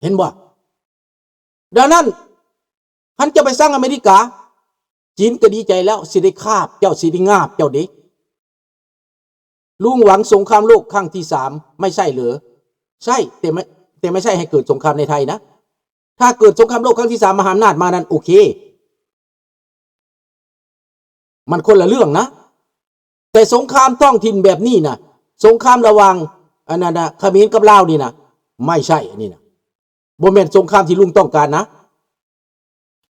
ເຫັນບໍ່? ດັ່ງນັ້ນ ຄັນເຈົ້າໄປສັ່ງອາເມລິກາ ຈີນກໍດີໃຈແລ້ວ ຊິໄດ້ຄາບເຈົ້າ ຊິໄດ້ງາບເຈົ້າເດ້. ລຸງຫວັງສົງຄາມໂລກຄັ້ງທີສາມ ໄມ່ໃຊ່ເຫຼື? ໃຊ່ ແຕ່ໄມ່ ແຕ່ໄມ່ໃຊ່ໃຫ້ເກີດສົງຄາມໃນໄທນະ. ຖ້າເກີດສົງຄາມໂລກຄັ້ງທີສາມ ມະຫາອຳນາດມານັ້ນ ໂອເຄ ມັນຄົນລະເລື່ອງນະ. ແຕ່ສົງຄາມທ້ອງຖິ່ນແບບນີ້ນະ ສົງຄາມລະຫວ່າງ ອັນນັ້ນນະ ຂະເໝນກັບລາວນີ້ນະ ໄມ່ໃຊ່ ອັນນີ້ນະ ບໍ່ແມ່ນສົງຄາມທີ່ລຸງຕ້ອງການນະ.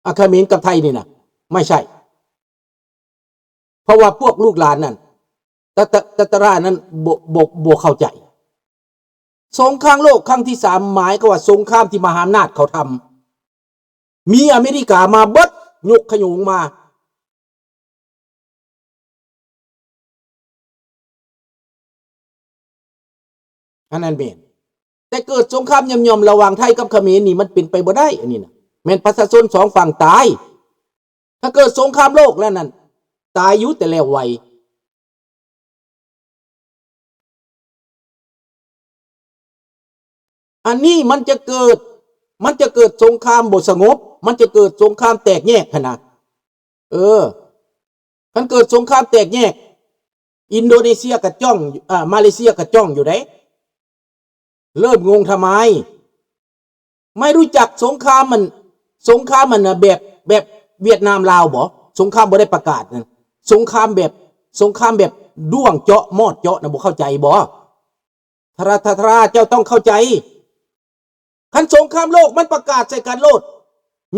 ອາ ຂະເໝນກັບໄທນີ້ນະ ໄມ່ໃຊ່ ເພາະວ່າພວກລູກຫຼານນັ້ນ ຕະ ຕະ ຕະຕະລານັ້ນ ບໍ່ ບໍ່ ບໍ່ເຂົ້າໃຈ. ສົງຄາມໂລກຄັ້ງທີສາມ ໝາຍຄວາມວ່າສົງຄາມທີ່ມະຫາອຳນາດເຂົາທຳ ມີອາເມລິກາມາເບິດ ຍົກຂະໂຫຍງມາ. ອັນນັ້ນແມ່ນ. ແຕ່ເກີດສົງຄາມຫຍ່ອມໆລະຫວ່າງໄທກັບຂະເໝນນີ້ ມັນເປັນໄປບໍ່ໄດ້ ອັນນີ້ນະ ແມ່ນປະຊາຊົນສອງຝັ່ງຕາຍ. ຖ້າເກີດສົງຄາມໂລກແລ້ວນັ້ນ ຕາຍຢູ່ ແຕ່ແລ້ວໄວ. ອັນນີ້ມັນຈະເກີດ ມັນຈະເກີດສົງຄາມບໍ່ສະຫງົບ ມັນຈະເກີດສົງຄາມແຕກແຍກຫັ້ນນະ. ເອີ ຄັນເກີດສົງຄາມແຕກແຍກ ອິນໂດເນເຊຍກະຈ້ອງ ເອີ ມາເລເຊຍກະຈ້ອງຢູ່ເດ້. ເລີ່ມງົງທຳໄມ? ໄມ່ຮູ້ຈັກສົງຄາມມັນ ສົງຄາມມັນນະ ແບບ ແບບຫວຽດນາມລາວບໍ? ສົງຄາມບໍ່ໄດ້ປະກາດນັ້ນ ສົງຄາມແບບ ສົງຄາມແບບດ້ວງເຈາະມອດເຈາະນະ ບໍ່ເຂົ້າໃຈບໍ? ທະລາ ທະລາ ເຈົ້າຕ້ອງເຂົ້າໃຈ. ຄັນສົງຄາມໂລກມັນປະກາດໃສ່ກັນໂລດ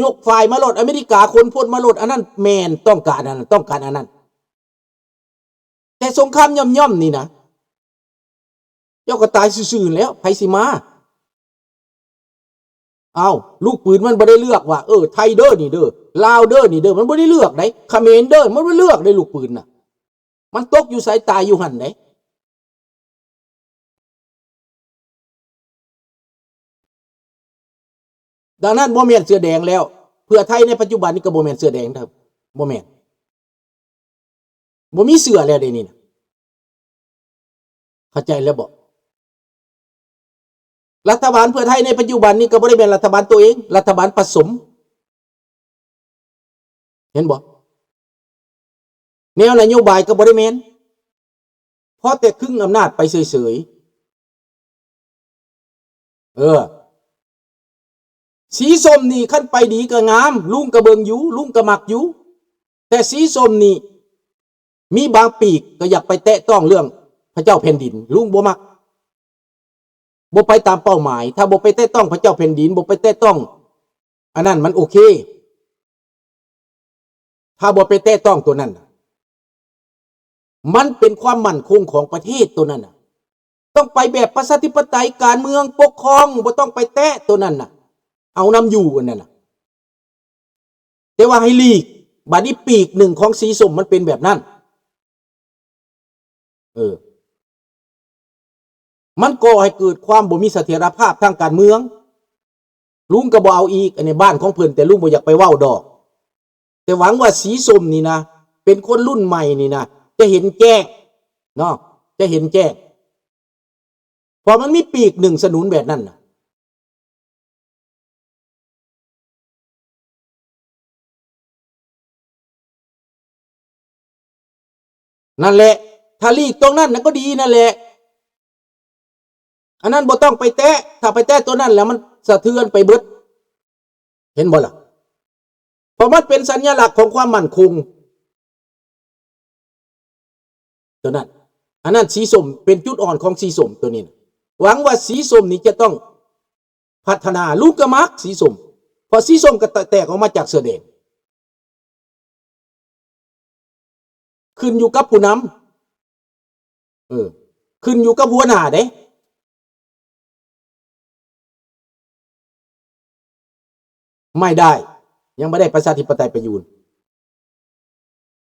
ຍົກຝ່າຍມາໂລດ ອາເມລິກາຂົນພົນມາໂລດ ອັນນັ້ນແມ່ນຕ້ອງການ ອັນນັ້ນຕ້ອງການ ອັນນັ້ນ. ແຕ່ສົງຄາມຫຍ່ອມໆນີ້ນະ ເຈົ້າກໍຕາຍຊື່ໆແລ້ວ ໃຜຊິມາ? ເອົ້າ ລູກປືນມັນບໍ່ໄດ້ເລືອກວ່າ ເອີ ໄທເດີນີ້ເດີ ລາວເດີນີ້ເດີ ມັນບໍ່ໄດ້ເລືອກໃດ໋ ຂະເໝນເດີ ມັນບໍ່ເລືອກໃດ໋ ລູກປືນນະ ມັນຕົກຢູ່ໃສຕາຍຢູ່ຫັ້ນໃດ໋. ດັ່ງນັ້ນບໍ່ແມ່ນເສືອແດງແລ້ວ ເພື່ອໄທໃນປັດຈຸບັນນີ້ກໍບໍ່ແມ່ນເສືອແດງເດີ ບໍ່ແມ່ນ ບໍ່ມີເສືອແລ້ວເດນີ້ນະ ເຂົ້າໃຈແລ້ວບໍ? ລັດຖະບານເພື່ອໄທໃນປັດຈຸບັນນີ້ກໍບໍ່ໄດ້ແມ່ນລັດຖະບານໂຕເອງ ລັດຖະບານປະສົມ ເຫັນບໍ່? ແນວນະໂຍບາຍກໍບໍ່ໄດ້ແມ່ນ ພໍແຕ່ຄຶງອຳນາດໄປເສີຍໆ. ເອີ ສີສົ້ມນີ້ຄັນໄປດີກໍງາມ ລຸງກໍເບິ່ງຢູ່ ລຸງກໍມັກຢູ່ ແຕ່ສີສົ້ມນີ້ມີບາງປີກກໍຢາກໄປແຕະຕ້ອງເລື່ອງພະເຈົ້າແຜ່ນດິນ ລຸງບໍ່ມັກ ບໍ່ໄປຕາມເປົ້າໝາຍ. ຖ້າບໍ່ໄປແຕະຕ້ອງພະເຈົ້າແຜ່ນດິນ ບໍ່ໄປແຕະຕ້ອງອັນນັ້ນ ມັນໂອເຄ. ຖ້າບໍ່ໄປແຕະຕ້ອງໂຕນັ້ນນະ ມັນເປັນຄວາມໝັ້ນຄົງຂອງປະເທດໂຕນັ້ນນະ ຕ້ອງໄປແບບປະຊາທິປະໄຕ ການເມືອງປົກຄອງ ບໍ່ຕ້ອງໄປແຕະໂຕນັ້ນນະ ເອົານຳຢູ່ອັນນັ້ນນະ ແຕ່ວ່າໃຫ້ຫຼີກ. ບາດນີ້ປີກໜຶ່ງຂອງສີສົ້ມມັນເປັນແບບນັ້ນ ເອີ ມັນກໍ່ໃຫ້ເກີດຄວາມບໍ່ມີສະຖຽນລະພາບທາງການເມືອງ ລຸງກໍບໍ່ເອົາອີກ ອັນນີ້ບ້ານຂອງເພິ່ນ ແຕ່ລຸງບໍ່ຢາກໄປເວົ້າດອກ ແຕ່ຫວັງວ່າສີສົ້ມນີ້ນະ ເປັນຄົນລຸ້ນໃໝ່ນີ້ນະ ຈະເຫັນແຈ້ງເນາະ ຈະເຫັນແຈ້ງ ເພາະມັນມີປີກໜຶ່ງສະໜູນແບບນັ້ນນະ. ນັ້ນແຫຼະ ຖ້າຫຼີກຕົງນັ້ນນະກໍດີນັ້ນແຫຼະ ອັນນັ້ນບໍ່ຕ້ອງໄປແຕະ ຖ້າໄປແຕະຕົວນັ້ນແລ້ວມັນສະເທືອນໄປເບິດ ເຫັນບໍ່ລະ? ເພາະມັນເປັນສັນຍະລັກຂອງຄວາມໝັ້ນຄົງ ຕົວນັ້ນ ອັນນັ້ນສີສົ້ມ ເປັນຈຸດອ່ອນຂອງສີສົ້ມຕົວນີ້ນະ. ຫວັງວ່າສີສົ້ມນີ້ຈະຕ້ອງພັດທະນາ ລຸງກໍມັກສີສົ້ມ ເພາະສີສົ້ມກໍແຕກອອກມາຈາກເສືອແດງ ຂຶ້ນຢູ່ກັບຜູ້ນຳ ເອີ ຂຶ້ນຢູ່ກັບຫົວໜ້າເດ້. ໄມ່ໄດ້ ຍັງບໍ່ໄດ້ປະຊາທິປະໄຕປະຍູນ.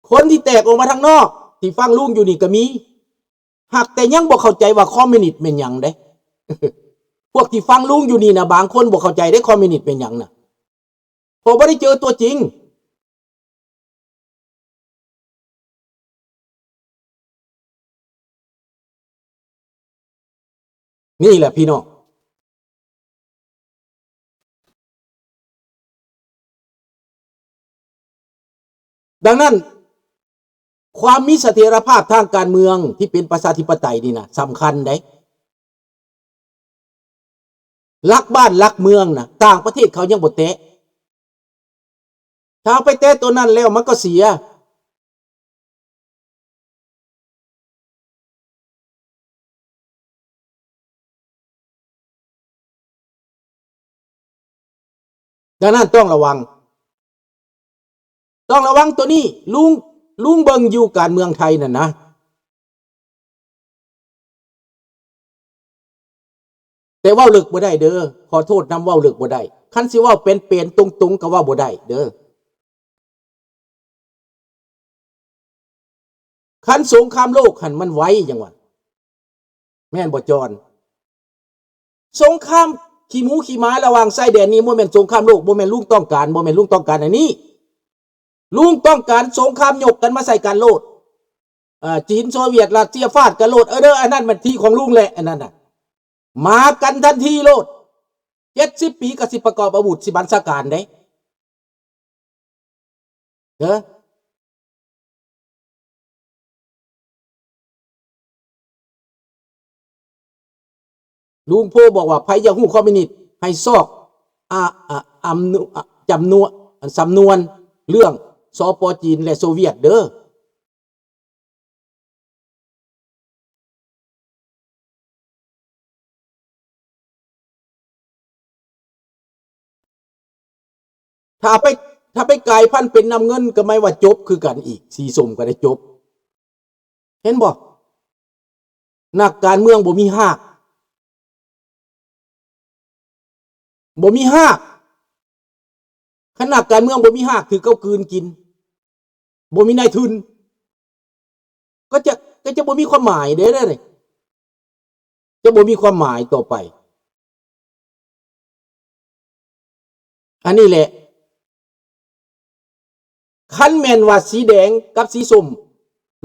ຄົນທີ່ແຕກອອກມາທາງນອກ ທີ່ຟັງລຸງຢູ່ນີ້ກໍມີ ຫາກແຕ່ຍັງບໍ່ເຂົ້າໃຈວ່າຄອມມິວນິດແມ່ນຫຍັງເດ້. ພວກທີ່ຟັງລຸງຢູ່ນີ້ນະ ບາງຄົນບໍ່ເຂົ້າໃຈເດ້ ຄອມມິວນິດແມ່ນຫຍັງນະ ເພາະບໍ່ໄດ້ເຈີຕົວຈິງ. ນີ້ແຫຼະພີ່ນ້ອງ ດັ່ງນັ້ນ ຄວາມມີສະຖຽນລະພາບທາງການເມືອງທີ່ເປັນປະຊາທິປະໄຕນີ້ນະ ສຳຄັນເດ້. ຫຼັກບ້ານຫຼັກເມືອງນະ ຕ່າງປະເທດເຂົາຍັງບໍ່ແຕະ. ຖ້າເຮົາໄປແຕະໂຕນັ້ນແລ້ວ ມັນກໍເສຍ. ດັ່ງນັ້ນຕ້ອງລະວັງ, ຕ້ອງລະວັງໂຕນີ້. ລຸງ, ລຸງເບິ່ງຢູ່ການເມືອງໄທນັ້ນນະ. ແຕ່ເວົ້າເລິກບໍ່ໄດ້ເດີ, ຂໍໂທດນຳ, ເວົ້າເລິກບໍ່ໄດ້. ຄັນຊິເວົ້າເປັນໆ ຕົງໆ ກໍເວົ້າບໍ່ໄດ້ເດີ. ຄັນສົງຄາມໂລກຫັ້ນມັນໄວຫຍັງວະ, ແມ່ນບໍ່ຈອນ? ສົງຄາມຂີ້ໝູຂີ້ໝາລະຫວ່າງຊາຍແດນນີ້ ບໍ່ແມ່ນສົງຄາມໂລກ, ບໍ່ແມ່ນລຸງຕ້ອງການ, ບໍ່ແມ່ນລຸງຕ້ອງການອັນນີ້. ລຸງຕ້ອງການສົງຄາມຍົກກັນມາໃສ່ກັນໂລດ. ເອີ ຈີນ ໂຊວຽດ ຣັດເຊຍ ຟາດກັນໂລດ. ເອີ ເດີ ອັນນັ້ນມັນທີ່ຂອງລຸງແຫຼະ ອັນນັ້ນນະ. ມາກັນທັນທີໂລດ. ເຈັດສິບປີກໍຊິປະກອບອາວຸດ ຊິບັນຊາການເດ້. ເດີ ລຸງໂພບອກວ່າ ໃຜຢາກຮູ້ຄອມມິວນິດ ໃຫ້ຊອກ ອາ ອາ ອຳນວ ອາ ຈຳນວນ ສຳນວນເລື່ອງ ສປ ຈີນ ແລະ ໂຊວຽດເດີ. ຖ້າໄປ ຖ້າໄປກາຍພັນເປັນນ້ຳເງິນ ກໍໝາຍວ່າຈົບຄືກັນອີກ, ສີສົ້ມກໍໄດ້ຈົບ. ເຫັນບໍ່? ນັກການເມືອງບໍ່ມີຮາກ. ບໍ່ມີຮາກ. ຄັນນັກການເມືອງບໍ່ມີຮາກ ຖືກເຂົາກືນກິນ, ບໍ່ມີນາຍທຶນ, ກໍຈະ ກໍຈະບໍ່ມີຄວາມໝາຍເດ້, ຈະບໍ່ມີຄວາມໝາຍຕໍ່ໄປ. ອັນນີ້ແຫຼະ, ຄັນແມ່ນວ່າສີແດງກັບສີສົ້ມ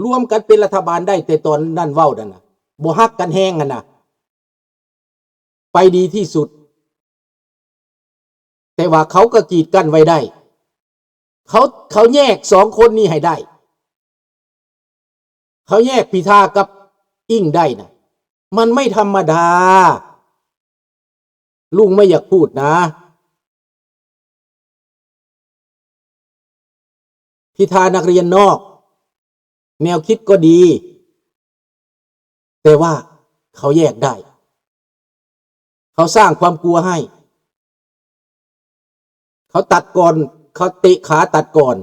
ລວມກັນເປັນລັດຖະບານໄດ້ ແຕ່ຕອນນັ້ນເວົ້ານັ້ນນະ, ບໍ່ຮັກກັນແຮງຫັ້ນນະ, ໄປດີທີ່ສຸດ. ແຕ່ວ່າເຂົາກໍກີດກັ້ນໄວ້ໄດ້. ເຂົາ ເຂົາແຍກສອງຄົນນີ້ໃຫ້ໄດ້. ເຂົາແຍກພິທາກັບອິ້ງໄດ້ນະ, ມັນໄມ່ທຳມະດາ. ລຸງໄມ່ຢາກພູດນະ. ພິທານັກຮຽນນອກ ແນວຄິດກໍດີ, ແຕ່ວ່າເຂົາແຍກໄດ້. ເຂົາສ້າງຄວາມກົວໃຫ້. ເຂົາຕັດກ່ອນ, ເຂົາເຕະຂາຕັດກ່ອນ.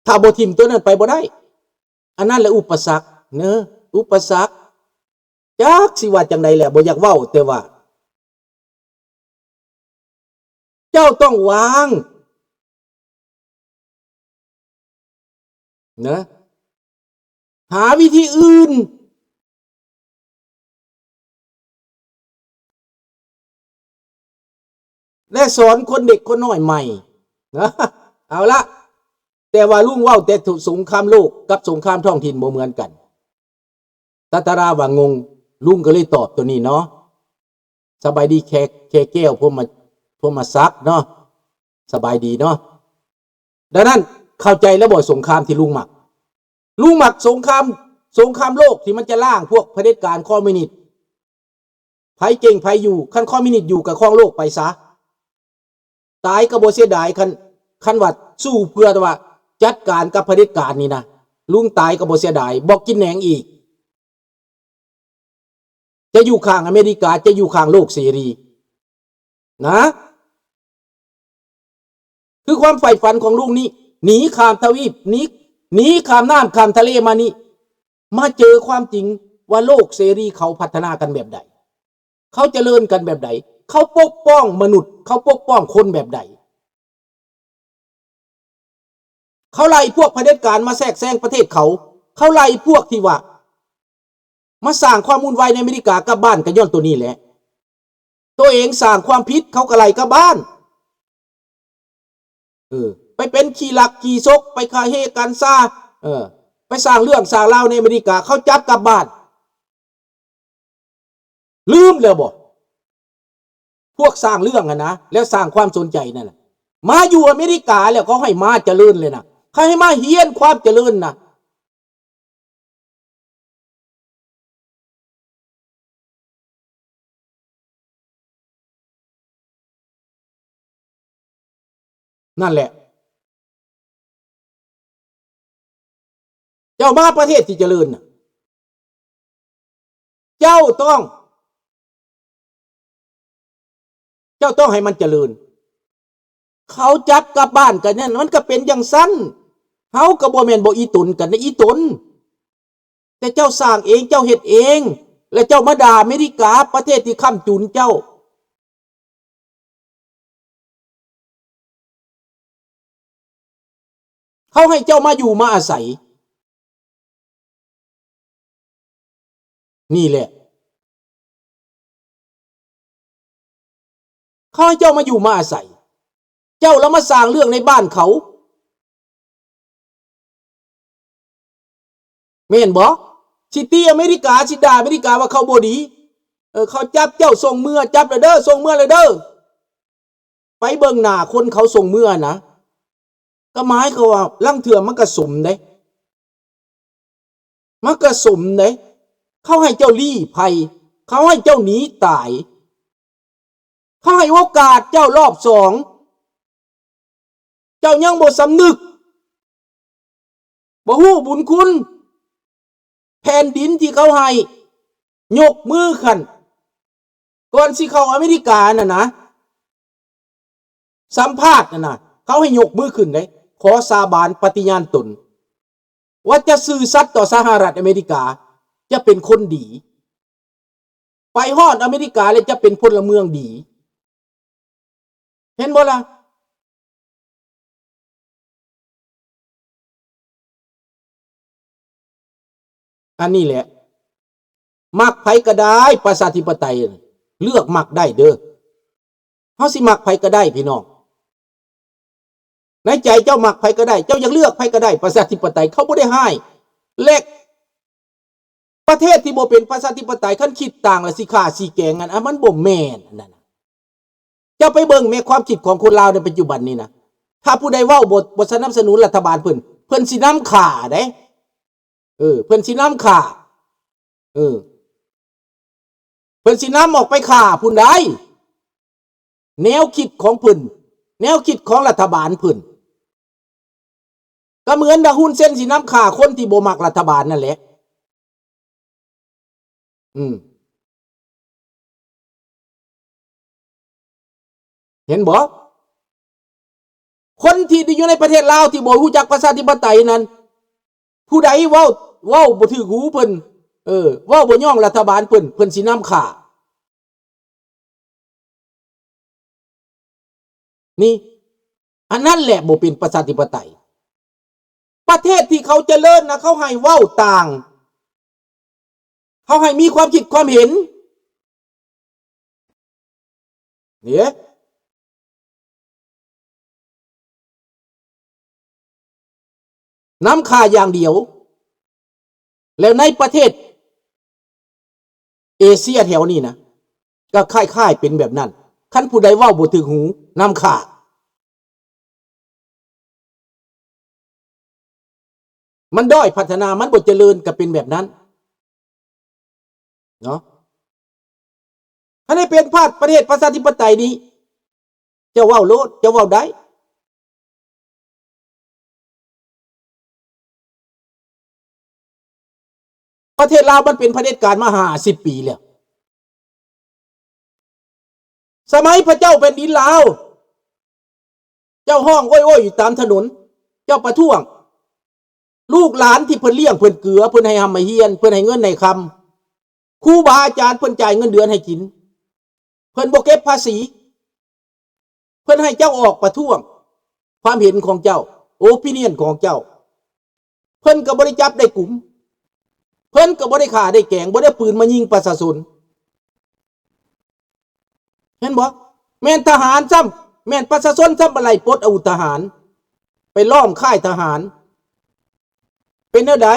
ຖ້າບໍ່ຖິ້ມຕົວນັ້ນໄປບໍ່ໄດ້, ອັນນັ້ນແຫຼະອຸປະສັກເນີ, ອຸປະສັກ. ຈັກຊິວ່າຈັ່ງໃດແຫຼະ, ບໍ່ຢາກເວົ້າ, ແຕ່ວ່າ ເຈົ້າຕ້ອງວາງນະ, ຫາວິທີອື່ນ ແລະ ສອນຄົນເດັກຄົນນ້ອຍໃໝ່ນະ. ເອົາລະ, ແຕ່ວ່າລຸງເວົ້າແຕ່ສົງຄາມໂລກກັບສົງຄາມທ້ອງຖິ່ນບໍ່ເໝືອນກັນ. ຕາຕາລາວ່າງົງ, ລຸງກໍເລີຍຕອບຕົວນີ້ເນາະ. ສະບາຍດີແຂກ ແຂກແກ້ວ ພົມມະ ພົມມະສັກເນາະ, ສະບາຍດີເນາະ. ດັ່ງນັ້ນ ເຂົ້າໃຈແລ້ວບໍ່ ສົງຄາມທີ່ລຸງມັກ? ລຸງມັກສົງຄາມ ສົງຄາມໂລກທີ່ມັນຈະລ້າງພວກຜະເດັດການຄອມມິວນິດ. ໃຜເກັ່ງໃຜຢູ່, ຄັນຄອມມິວນິດຢູ່ກໍຄອງໂລກໄປຊະ. ຕາຍກໍບໍ່ເສຍດາຍ ຄັນ ຄັນວ່າສູ້ເພື່ອແຕ່ວ່າຈັດການກັບຜະເດັດການນີ້ນະ, ລຸງຕາຍກໍບໍ່ເສຍດາຍ, ບໍ່ກິນແໜງອີກ. ຈະຢູ່ຂ້າງອາເມລິກາ, ຈະຢູ່ຂ້າງໂລກເສລີນະ. ຄືຄວາມໃຝ່ຝັນຂອງລຸງນີ້, ໜີຂ້າມທະວີບ, ໜີ ໜີຂ້າມນ້ຳຂ້າມທະເລມານີ້, ມາເຈີຄວາມຈິງວ່າໂລກເສລີເຂົາພັດທະນາກັນແບບໃດ, ເຂົາຈະເລີນກັນແບບໃດ, ເຂົາປົກປ້ອງມະນຸດ, ເຂົາປົກປ້ອງຄົນແບບໃດ. ເຂົາໄລ່ພວກຜະເດັດການມາແຊກແຊງປະເທດເຂົາ, ເຂົາໄລ່ພວກທີ່ວ່າມາສ້າງຄວາມວຸ່ນວາຍໃນອາເມລິກາກັບບ້ານ ກໍຍ້ອນໂຕນີ້ແຫຼະ. ໂຕເອງສ້າງຄວາມຜິດ ເຂົາກໍໄລ່ກັບບ້ານ. ເອີ ໄປເປັນຂີ້ລັກຂີ້ສົກ, ໄປຄາເຮກັນຊາ, ເອີ ໄປສ້າງເລື່ອງສ້າງລາວໃນອາເມລິກາ, ເຂົາຈັບກັບບ້ານ. ລືມແລ້ວບໍ? ພວກສ້າງເລື່ອງຫັ້ນນະ ແລ້ວສ້າງຄວາມສົນໃຈນັ້ນນະ ມາຢູ່ອາເມລິກາແລ້ວ ເຂົາໃຫ້ມາຈະເລີນເລີຍນະ ເຂົາໃຫ້ມາຮຽນຄວາມຈະເລີນນະ. ນັ້ນແຫຼະ ເຈົ້າມາປະເທດທີ່ຈະເລີນນະ ເຈົ້າຕ້ອງ ເຈົ້າຕ້ອງໃຫ້ມັນຈະເລີນ. ເຂົາຈັບກັບບ້ານກັນນັ້ນ ມັນກໍເປັນຈັ່ງຊັ້ນ. ເຮົາກໍບໍ່ແມ່ນບໍ່ອີຕົນກັນນະ ອີຕົນ. ແຕ່ເຈົ້າສ້າງເອງ ເຈົ້າເຮັດເອງ ແລະເຈົ້າມາດ່າອາເມລິກາ ປະເທດທີ່ຄ້ຳຈຸນເຈົ້າ. ເຂົາໃຫ້ເຈົ້າມາຢູ່ມາອາໄສ ນີ້ແຫຼະ ເຂົາໃຫ້ເຈົ້າມາຢູ່ມາອາໄສ ເຈົ້າລະມາສ້າງເລື່ອງໃນບ້ານເຂົາ ແມ່ນບໍ່? ຊິຕີອາເມລິກາ ຊິດ່າອາເມລິກາວ່າເຂົາບໍ່ດີ ເອີ ເຂົາຈັບເຈົ້າ ສົ່ງເມືອ ຈັບແລ້ວເດີ ສົ່ງເມືອແລ້ວເດີ. ໄປເບິ່ງໜ້າຄົນເຂົາສົ່ງເມືອນະ ກໍໝາຍຄວາມວ່າລາງເທື່ອມັນກໍສົມເດ້ ມັນກໍສົມເດ້. ເຂົາໃຫ້ເຈົ້າລີ້ໄພ ເຂົາໃຫ້ເຈົ້າໜີຕາຍ ເຂົາໃຫ້ໂອກາດເຈົ້າລອບສອງ ເຈົ້າຍັງບໍ່ສຳນຶກ ບໍ່ຮູ້ບຸນຄຸນແຜ່ນດິນທີ່ເຂົາໃຫ້. ຍົກມືຂຶ້ນ ກ່ອນຊິເຂົ້າອາເມລິການັ້ນນະ ສຳພາດນັ້ນນະ ເຂົາໃຫ້ຍົກມືຂຶ້ນເດ້ ຂໍສາບານປະຕິຍານຕົນ ວ່າຈະຊື່ສັດຕໍ່ສະຫະລັດອາເມລິກາ ຈະເປັນຄົນດີ ໄປຮອດອາເມລິກາແລ້ວຈະເປັນພົນລະເມືອງດີ ເຫັນບໍ່ລະ? ອັນນີ້ແຫຼະ ມັກໃຜກໍໄດ້ ປະຊາທິປະໄຕ ເລືອກມັກໄດ້ເດີ. ເຮົາຊິມັກໃຜກໍໄດ້ພີ່ນ້ອງ ໃນໃຈເຈົ້າມັກໃຜກໍໄດ້ ເຈົ້າຢາກເລືອກໃຜກໍໄດ້ ປະຊາທິປະໄຕ ເຂົາບໍ່ໄດ້ຮ້າຍ ແລະ ປະເທດທີ່ບໍ່ເປັນປະຊາທິປະໄຕ ຄັນຄິດຕ່າງລະຊິຂ້າຊິແກງ ອັນ ອັນມັນບໍ່ແມ່ນ ອັນນັ້ນນະ. ເຈົ້າໄປເບິ່ງແມ້ ຄວາມຄິດຂອງຄົນລາວໃນປັດຈຸບັນນີ້ນະ ຖ້າຜູ້ໃດເວົ້າບໍ່ ບໍ່ສະໜັບສະໜູນລັດຖະບານເພິ່ນ ເພິ່ນຊິນຳຂ້າເດ້ ເອີ ເພິ່ນຊິນຳຂ້າ ເອີ ເພິ່ນຊິນຳອອກໄປຂ້າພຸ້ນໃດ໋ ແນວຄິດຂອງເພິ່ນ ແນວຄິດຂອງລັດຖະບານເພິ່ນ ກໍເໝືອນດັ່ງຮຸນເຊັນຊິນຳຂ້າຄົນທີ່ບໍ່ມັກລັດຖະບານນັ້ນແຫຼະ. ອືມ ເຫັນບໍ່? ຄົນທີ່ໄດ້ຢູ່ໃນປະເທດລາວທີ່ບໍ່ຮູ້ຈັກປະຊາທິປະໄຕນັ້ນ ຜູ້ໃດເວົ້າ ເວົ້າບໍ່ຖືກຫູເພິ່ນ ເອີ ເວົ້າບໍ່ຍ້ອງລັດຖະບານເພິ່ນ ເພິ່ນຊິນຳຂ້າ. ນີ້ ອັນນັ້ນແຫຼະບໍ່ເປັນປະຊາທິປະໄຕ. ປະເທດທີ່ເຂົາຈະເລີນນະ ເຂົາໃຫ້ເວົ້າຕ່າງ ເຂົາໃຫ້ມີຄວາມຄິດຄວາມເຫັນ ເດ້ ນຳຂ້າຢ່າງດຽວ ແລ້ວໃນປະເທດເອເຊຍແຖວນີ້ນະ ກໍຄ້າຍໆເປັນແບບນັ້ນ ຄັນຜູ້ໃດເວົ້າບໍ່ຖືກຫູ ນຳຂ້າ ມັນດ້ອຍພັດທະນາ ມັນບໍ່ຈະເລີນ ກໍເປັນແບບນັ້ນເນາະ. ຄັນໃຫ້ເປັນພາກປະເທດປະຊາທິປະໄຕນີ້ ເຈົ້າເວົ້າໂລດ ເຈົ້າເວົ້າໄດ້. ປະເທດລາວມັນເປັນຜະເດັດການມາຫ້າສິບປີແລ້ວ. ສະໄໝພະເຈົ້າແຜ່ນດິນລາວ ເຈົ້າຮ້ອງໂອຍໆຢູ່ຕາມຖະໜົນ ເຈົ້າປະທ້ວງ ລູກຫຼານທີ່ເພິ່ນລ້ຽງເພິ່ນເກືອ ເພິ່ນໃຫ້ຮ່ຳໃຫ້ຮຽນ ເພິ່ນໃຫ້ເງິນໃຫ້ຄຳ ຄູບາອາຈານເພິ່ນຈ່າຍເງິນເດືອນໃຫ້ກິນ ເພິ່ນບໍ່ເກັບພາສີ ເພິ່ນໃຫ້ເຈົ້າອອກປະທ້ວງຄວາມເຫັນຂອງເຈົ້າ ໂອປິນຽນຂອງເຈົ້າ ເພິ່ນກໍບໍ່ໄດ້ຈັບໄດ້ກຸມ ເພິ່ນກໍບໍ່ໄດ້ຂ້າໄດ້ແກງ ບໍ່ໄດ້ເອົາປືນມາຍິງປະຊາຊົນ ເຫັນບໍ່? ແມ່ນທະຫານຊ້ຳ ແມ່ນປະຊາຊົນຊ້ຳມາໄລ່ປົດອາວຸດທະຫານ ໄປລ້ອມຄ້າຍທະຫານ. ເປັນແນວໃດ